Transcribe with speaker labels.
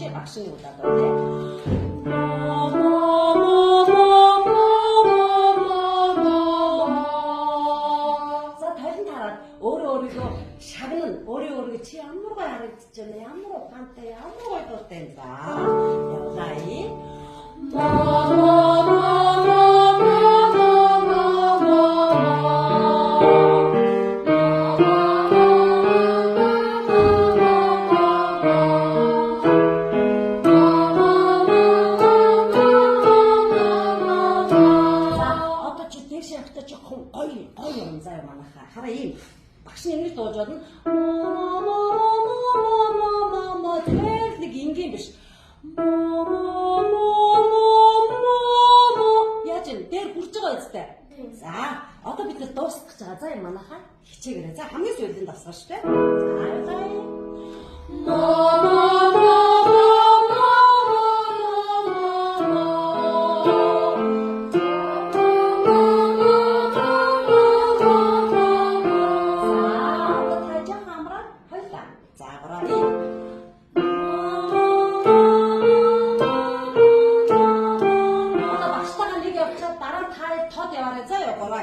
Speaker 1: дуучих. Багш нь удаад байна. За толин тараад өөрөө өөрийгөө шагнана. Өөрөө өөрийгөө чи ямар гоё харагдаж байна. Ямар ухаантай, ямар гоё дуутай юм. За явлаа. За одоо чи тэгш явахдаа чи гоё гоё юм заа манайхаа. Хараа ийм багш нь ингэж дууж байна. Мо тэр нэг энгийн биш. Мо яаж юм дээр хүрч байгаа үстэй. За одоо бид нэр дуусгах гэж байгаа. За юм манайхаа хичээгээрэй. За хамгийн сүүлийн дасгал шүү дээ. За явлаа. За одоо та жаахан амраад хоёлаа. За гураа. Одоо багштайгаа нэг явчихад дараа нь та тод яваарай. За яа гураа.